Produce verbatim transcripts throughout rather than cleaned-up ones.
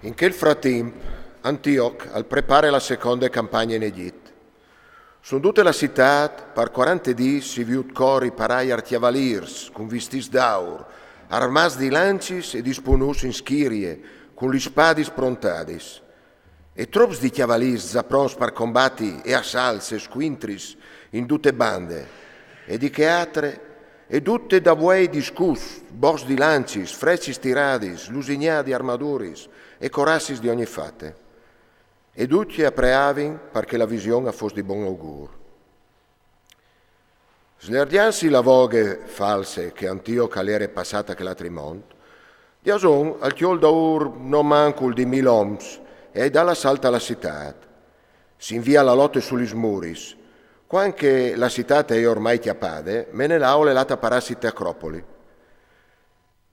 In chel fratimp, Antioc al prepare la seconde campagne in Egjit. Sun dute la citât, par cuarante dîs si viôt cori par aiar cjavalîrs cun vistîts d'aur, armâts di lancis e dispunûts in schirie, cun lis spadis prontadis. E trops di cjavalîrs za pronts par combati e assalts e scuintris in dute bande, e di chê altre, e dute da vuei di scuts, bocs di lancis, frecis tiradis, lusignâ di armaduris e corassis di ogni fate. E ducj a preavin par che la vision a fos di bon augûr. Slergjantsi la voghe false che Antioc al jere passât a chel altri mont, Jason al cjol daûr no mancul di mil oms e i dà l'assalt a la citât. Si invie a la lote su lis muris. Cuant che la citât e je ormai cjapade, Menelao al è lât a parâsi te Acropoli.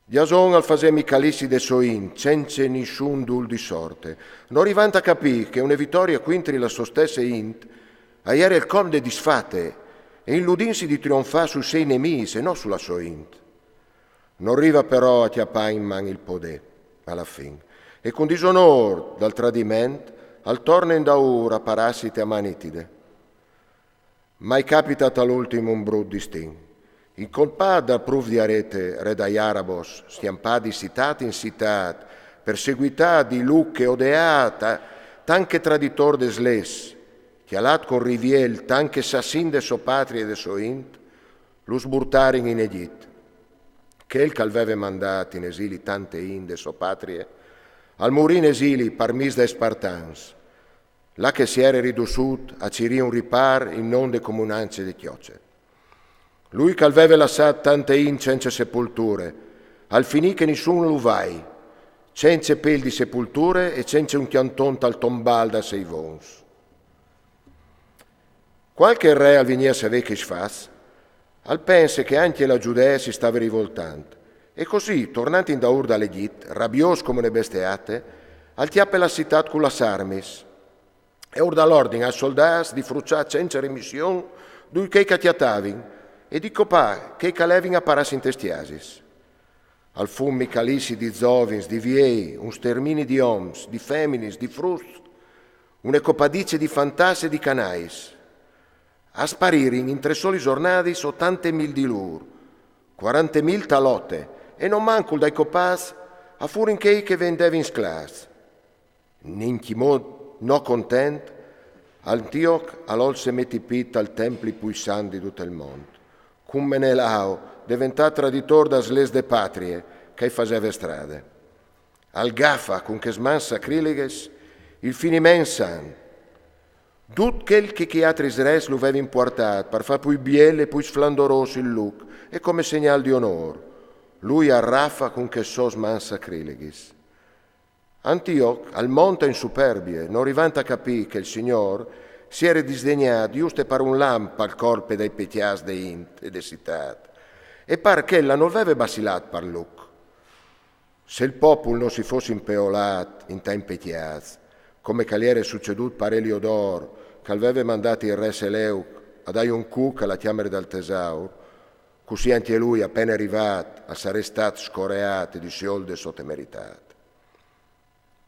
Jason al fasè micalissi de sô int, cence nissun dûl di sorte, no rivant a capî che une vitorie cuintri la sô stesse int e jere il colm de disfate, e iludintsi di trionfâ sui siei nemîs e no su la sô int. No rive però a cjapâ in man il podê, a la fin, e cun disonôr dal tradiment al torne indaûr a parâsi te Amanitide. Ma i capita tal ultin un brut distin. Incolpât dal pruf di Arete, re dai arabos, scjampât di citât in citât, perseguitât di Luc e odeât tant che traditôr des leçs, cjalât cul riviel tant che assassin de sô patrie e de sô int, lu sburtarin in Egjit. Chel che al veve mandât in esili tante int de sô patrie al murì in esili par mis dai Spartans, là che si jere ridussût a cirî un ripâr in non de comunance de cjoce. Lui che al veve lassât tante int cence sepulture, al finì che nissun lu vai, cence pêl di sepulture e cence un cjanton tal tombâl da sei vons. Cuant che il re al vignì a savê chescj fats, al pense che ancje la Judee si stave rivoltant, e cussì, tornant indaûr dal Egjit, rabiôs come une bestiate, al cjape la citât cu las armis, e al da l'ordin ai soldâts di fruçâ cence remission ducj chei che a cjatavin e di copâ chei che a levin a parâsi intes cjasis. Al fûn micalissi di zovins, di viei, un stermini di oms, di feminis, di fruts, une copadice di fantats e di canais. A sparirin in trê solis zornadis otante mil di lûr, cuarante mil te lote, e no mancul dai copâts a furin chei che a vendevin sclâfs. Nincjimò no content, Antioc al volse meti pît tal templi plui sant di dut il mont, cun Menelao, deventât traditôr das leçs de patrie, che i faseve strade. Al gafa cun chês mans sacrileghes il finiment sant, dut chel che chei altris res lu vevin puartât par fâ plui biel e plui sflandorôs il luc e come segnâl di onôr, lui al rafa cun chês sôs mans sacrileghis. Antioc al monte in superbie, no rivant a capî che il Signôr si jere disdegnât juste par un lamp pal colpe dai pecjâts de int e de citât, e par chel no al veve bacilât pal luc. Se il popul no si fos impeolât intai pecjâts, come che al jere sucedût par Eliodor, che al veve mandât il re Seleuc a dâi un cuc a la cjamare dal tesaur, cussì ancje lui, a pene rivât, al sarès stât scoreât e dissiolt de sô temeritât.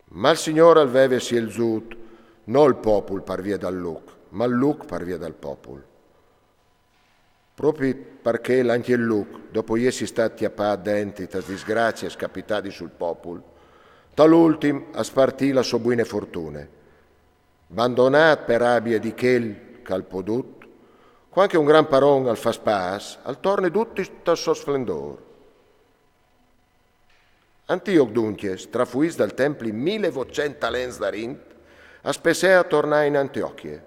Ma il Signôr al veve sielzût no il popul par vie dal luc, ma il luc par vie dal popul. Propit par chel ancje il luc, dopo jessi stât cjapât dentri tas disgraciis capitadis sul popul, tal ultin al spartì la sô buine fortune. Bandonât pe rabie di chel che al podè, cuant che un grant paron al fâs pâs, al torne dut tal so sflendôr. Antioc duncje, strafuît dal templi mil e votcent lens darint, al pensè a tornâ in Antiochie.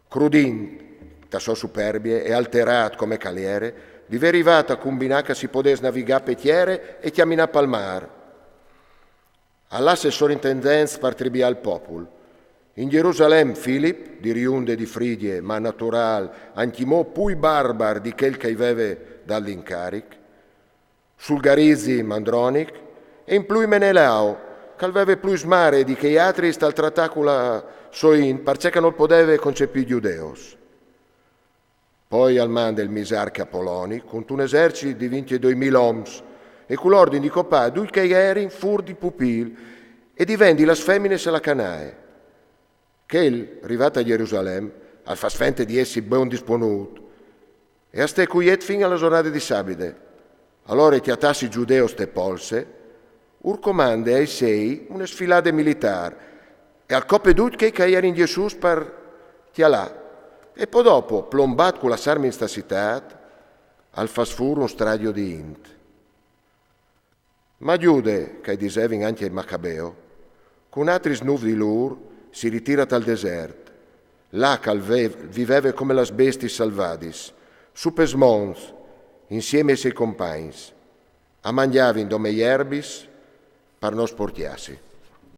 Crudint, ta sô superbie e alterât come che al jere, di vê rivât a cumbinâ che si podès navigâ pe tiere e cjaminâ pal mâr, al lasse sorintendents par tribiâ il popul. In Gjerusalem Filip, di riunde di Frigie, ma naturâl, ancjemò plui barbar di chel che i veve dât l'incaric, sul Garizi Mandronic, e in plui Menelao, che al veve plui smare di chei altris tal tratâ cu la sô int, parcè che nol podeve concepî gjudeus. Po al mande il misarche Apoloni cuntun esercit di vincjedoi mil oms, e cul ordin di copâ ducj chei che a jerin fûr di Pupil, e di vendi las feminis a la canae. Chel, rivât a Jerusalem, al fâs fente di jessi bon disponût, e al sta cuiet fin a la zornade di sabide. Alore, cjatâts i gjudeus te polse, ur comande ai sei une sfilade militâr, e al cope ducj chei che a jerin jessûts par cjalâ, e po dopo, plombât cu las armis inta citât, al fâs fûr un stradio di int. Ma Jude, che i disevin ancje Macabeo, cun altris nûf di lôr si ritire tal desert, là che al ve-, viveve come las bestiis salvadis, su pes monts, insiemi ai sei compagns, a mangjavin dome jerbis par no sporcjâsi.